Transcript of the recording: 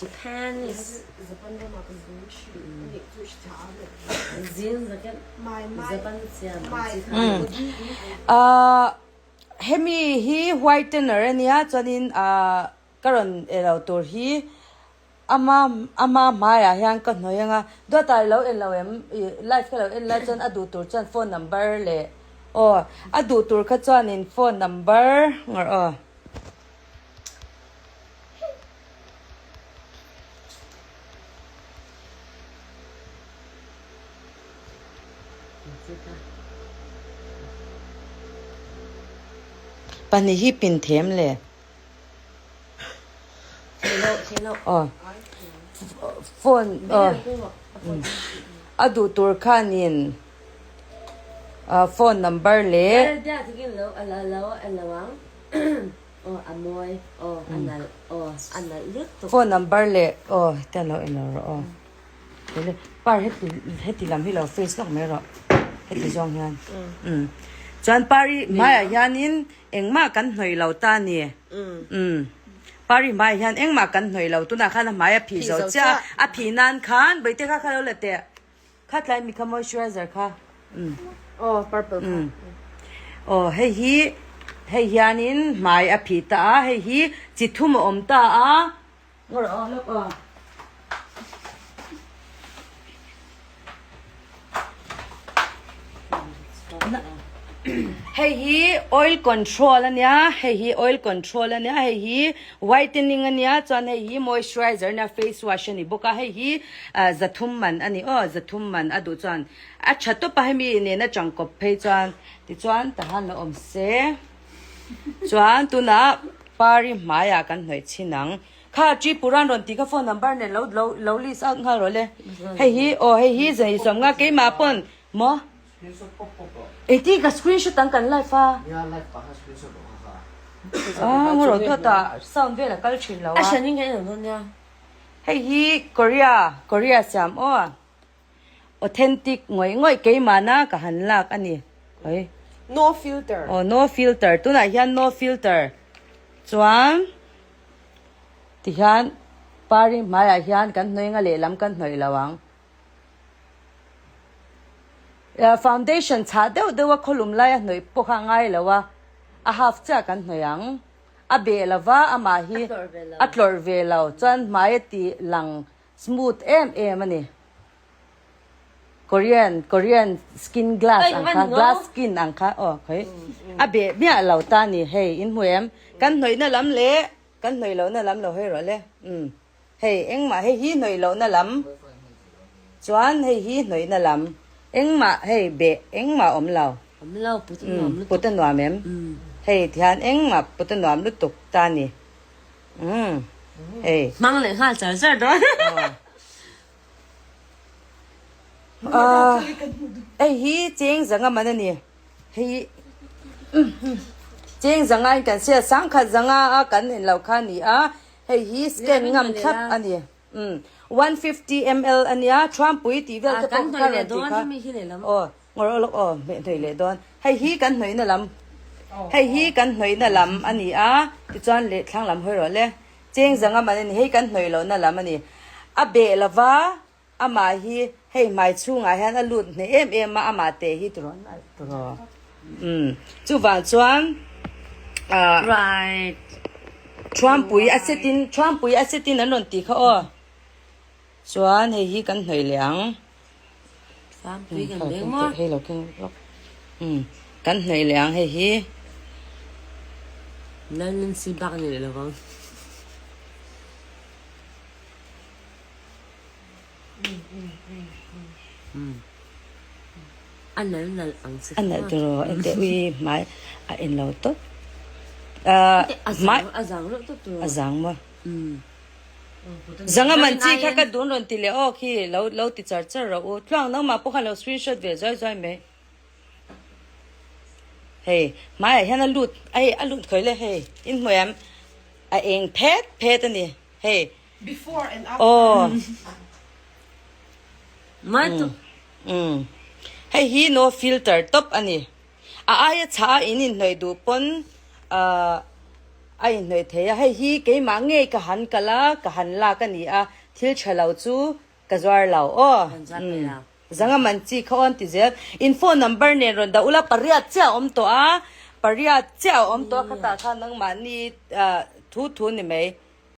Depends. Ahh hemi hi whitener ania chuanin ahh ka rawn eh lo tur hi ama ama hmaiah hian ka hnawih anga duata i lo en lo em ih live ka lo en lai chuan a duh tur chuan phone number leh aw a duh tur kha chuanin phone number ngawrh aw. Pahnih hi pin them le. Aw phone aw a duh tur khanin phone number leh. Aw a mawi aw a nalh aw a nalh lutuk. Phone number leh aw hetiang lo en lo rawh aw Lele par heti heti lam hi lo face lawk mai rawh heti zawng hian umm chuan pari hmaiah hianin engmah kan hnawih lo ta a ni umm pari hmaiah hian engmah kan hnawih lo tunah khan a hmai a phih zo chiah a a phih nan khan bawihte kha kha lo la teh. Kha tlai mi kha moisturizer kha umm. Aw purple kha. Umm aw hei hi hei hianin hmai a phih ta a hei hi chi thum a awm ta a ngaw rawh aw lawk aw. Hei hi oil control ania hei hi oil control ania hei hi whitening ania chuan hei hi moisturizer ania face wash ani bawk a hei hi ah zathum man ani aw zathum man a duh chuan a tha tawp a hemi nena tangkawp phei chuan tichuan tahan la awm se chuan tunah pari hmaiah kan hnawih chhin ang kha Tripura an rawn tih kha phone number nen lo lo lo list out nghal rawh le hei hi aw hei hi zan sawm nga keimah pawn maw. Engtin ka screenshot ang kan live a. Ah ngaw rawh duat ah sound vel a kal thin lo a. A hran in kan en dawn nia. Hei hi Korea Korea siam aw. Authentic ngawih ngawih keimahna ka han lak a ni. Oi. No filter. Aw no filter tunah hian no filter chuan tihian pari hmaiah hian kan hnawih nga lehlam kan hnawih lo ang. Foundation chhah deuh deuh a khawlum lai a hnawih pawh kha a ngai lo a, a half chiah kan hnawih ang. A beh lo va, amah hi a tlawrh ve lo chuan hmai a ti lang smooth em em a ni. Korean Korean skin glass ang kha glass skin ang kha aw khawi a beh miah lo ta a ni hei in hmu em kan hnawihna lam leh kan hnawih lohna lam lo hawi rawh le umm. Hei engmah hei hi hnawih lohna lam chuan hei hi hnawihna lam engmah hei beh engmah awm lo. Awm lo put a nuam lutuk. Put a nuam em? Hei tihian engmah put a nuam lutuk ta ni. Umm hei. Hmang leh nghal char char dawn. Aw hei hi cheng zanga man a ni. Hei cheng zanga in kan hriat sangkhat zanga a kan en lo kha a ni a. Hei hi scan ngam thlap a ni. Umm 150 ml a nia, Thuampui tih vel te pawh kha rawn tih kha. Aw ngawr lawk aw hnawih leh dawn. Hei hi kan hnawihna lam hei hi kan hnawihna lam a ni a, tichuan leh thlang lam hawi rawh le. Cheng zanga man a ni, hei kan hnawih lohna lam a ni. A beh lova Amah hi hei hmai chhungah hian a lut hneh em em a, amah teh hi turaw nalh turaw. Umm chuvang chuan ah Right. Thuampui a set in Thuampui a set in an rawn tih kha aw. Chuan hei hi kan hnawih leh ang. Thuampui kan beng maw? Hei lo keng lawk. Umm kan hnawih leh ang hei hi. Lalnunsi bak ni leh lovang. A nal nal ang che A nalh tur aw engteh ui hmai a en lo tawp. Hmai a zang reuh tawp tur a zang maw? Zanga man chi kha ka dun rawn ti leh aw khi lo lo ti char char rawh u. Tluang nangmah pawh khan lo screenshot ve zuai zuai mai. Hei hmaiah hian a lut hei a lut khawi le hei in hmu em a eng phet phet a ni hei. Before and after. Aw. Mai tu. Umm. Hei hi no filter top a ni. A aia chhah a in inhnawih duh pawn ahh. A inhnawih thei a, hei hi keimah ngei ka han kal a, ka han lak a ni a, thil tha lo chu ka zuar lo aw. Umm zanga man chi kha awn ti zel. In phone number nen rawn dah ula pariat chiah a awm tawh a, pariat chiah a awm tawh a khatah khan nangmahni thu thu ni mai.